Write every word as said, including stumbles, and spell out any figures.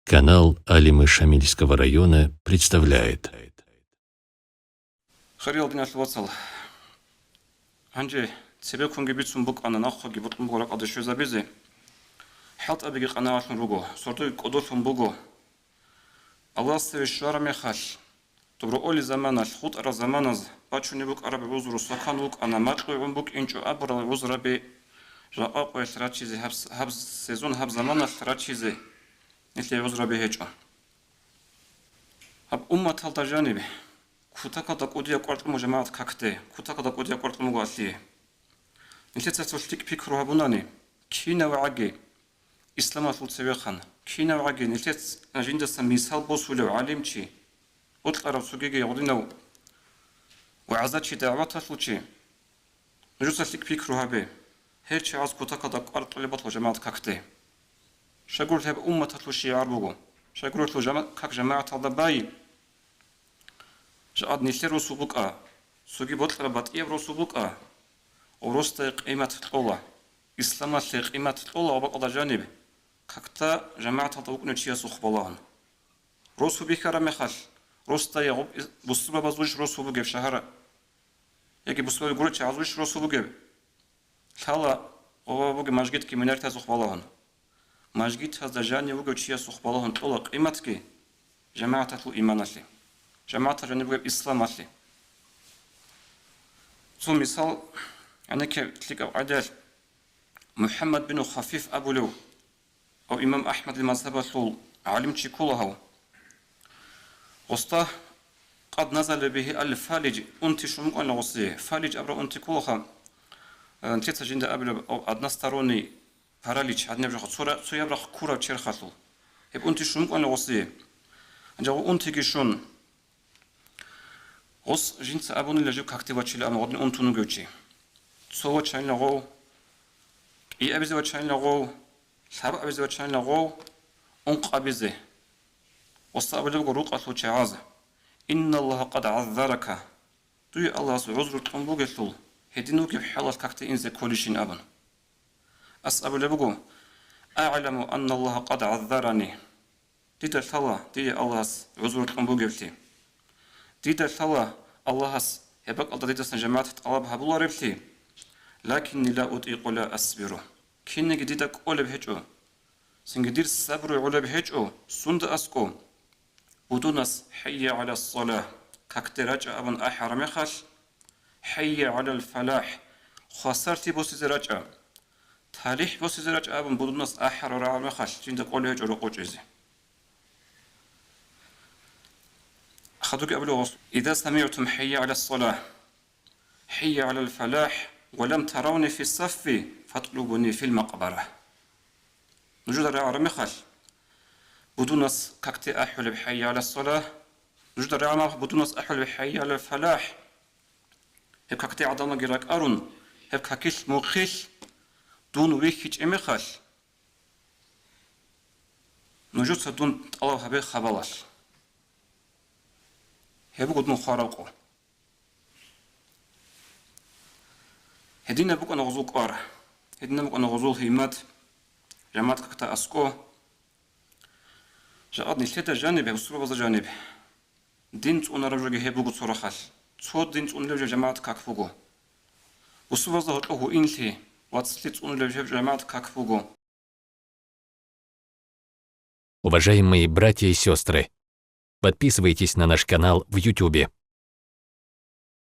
Канал Алимы Шамильского района представляет. Хириял диналъул вацал, гьанже цебеккунги бицун букӀана, нахъеги бокьун буго ракӀалде щвезабизе. ХӀалтӀабиги къанагӀатлъун руго, сордоги кӀодолъун буго. Аллагьас цеве щвараб мехалъ, доброолей заманалъ, хутӀарал заманаз бачунеб букӀараб гӀузру, сокан вукӀана, макьугӀун букӀинчӀо абурал гӀузраби жакъа къоялъ рачизе, гьаб, гьаб сезон, гьаб заманалъ рачизе нилъее гӀузраби гьечӀо. Гьаб умматалда жаниб кутакалда кӀудияб кӀвар кьун буго жамагӀат какде, кутакалда кӀудияб кӀвар кьун буго алъие. Нилъеца цо лъикӀ пикру гьабунани, кинав гӀаги, исламалъул цевехъан, кинав гӀаги нилъец жиндасан мисал босулев гӀалимчи, бокьарав цогиги гьединав вагӀзачи, дагӀваталъул чи, нужеца лъикӀ пикру гьабе, гьел чагӀаз кутакалда кӀвар кьолеб батла жамагӀат какде. Щайгурелъул гьеб умматалъул шигӀар буго, щайгурелъул жама-, как жамагӀаталда бай. Жакъад нилъер росу букӀа, цоги бокьараб батӀияб росу букӀа, гъоб росдае къимат кьола, исламалъе къимат кьола гъоб бакӀалда жаниб, какда жамагӀаталда вукӀунев чиясухъ балагьун. Росу бихьараб мехалъ, росдае гъоб ис-, бусурбабаз вуж росу бугеб шагьар, яги бусурбаби гуреб чагӀаз вуж росу бугеб? Лъала гъоба бугеб мажгитги минаретазухъ балагьун. Мажгитазда жанив вугев чиясухъ балагьун кьола къиматги жамагӀаталъул иманалъе, жамагӀаталда жанив бугеб исламалъе. Цо мисал, гӀенекке лъикӀаб къагӀидаялъ, МухӀаммад бину Хафиф абулев, гьав имам АхӀмадил мазгьабалъул гӀалимчи ккола гьав. Гъосда къад назала бигьи ал-фалиж, унти щун букӀана гъосие. Фалиж абураб унти кколаха, э, нилъеца жинда абилеб, гьав односторонний паралич, гьадинаб жоха, цо ра-, цояб рахъ ккураб черхалъул. Гьеб унти щун букӀана гъосие. Гьанже гъов унтиги щун, гъос жинца абунила жив какде вачила, амма гъодин унтун вугев чи. Цо вачанила гъов, кӀиабизе вачанила гъов, лъабабизе вачанила гъов, ункъабизе. Гъосда абулеб буго рукъалъул чагӀаз: «Инналлагьа къад гӀаззарака». Дуе Аллагьас гӀузру кьун бугелъул, гьедин вугеб хӀалалъ какде инзе кколищин абун. Ас абулеб буго: «АгӀламу анналлагьа къад гӀаззарани». Дида лъала дие Аллагьас гӀузру кьун бугевлъи. Дида лъала Аллагьас гьеб бакӀалда дидасан жамагӀат тӀалаб гьабулареблъи. «Лакинни ла утӀикъу ла асбиру». Кинниги дида кӀолеб гьечӀо. Цинги дир сабру гӀолеб гьечӀо, сунда аскӀо. Будунас «ХӀайя гӀала ссалахӀ», какде рачӀа абун ахӀараб мехалъ, «ХӀайя гӀалал фалахӀ», хвасарлъи босизе рачӀа, талихӀ босизе рачӀа абун будунас ахӀараб рагӀараб мехалъ, жинда кӀолеб гьечӀо рокъов чӀезе. Хадуги абулеб гъос: «Иза самигӀтум хӀайя гӀала ссалахӀ, хӀайя гӀалал фалахӀ, ва лам таравни фи ссаффи, фатлубуни фил макъбара». Нужеда рагӀараб мехалъ, будунас какде ахӀулеб «ХӀайя гӀала ссалахӀ», нужеда рагӀараб мехалъ, будунас ахӀулеб «ХӀайя гӀалал фалахӀ», гьеб какде гӀадамалги ракӀарун, гьеб какилъ мухъилъ дун вихьичӀеб мехалъ, нужеца дун тӀалаб гьабе хабалалъ. Гьеб буго дун хвараб къо. Гьединаб букӀана гъозул кӀвар, гьединаб букӀана гъозул гьиммат, жамагӀат какда аскӀо. Жакъад нилъеда жаниб, бусурбабазда жаниб, дин цӀунараб жоги гьеб буго цо рахъалъ. Цо дин цӀунулеб жо жамагӀат как буго. Бусурбабазда гьоркьов гьуинлъи, вацлъи цӀунулеб жо жамагӀат как буго. Уважаемые братья и сестры, подписывайтесь на наш канал в Ютубе.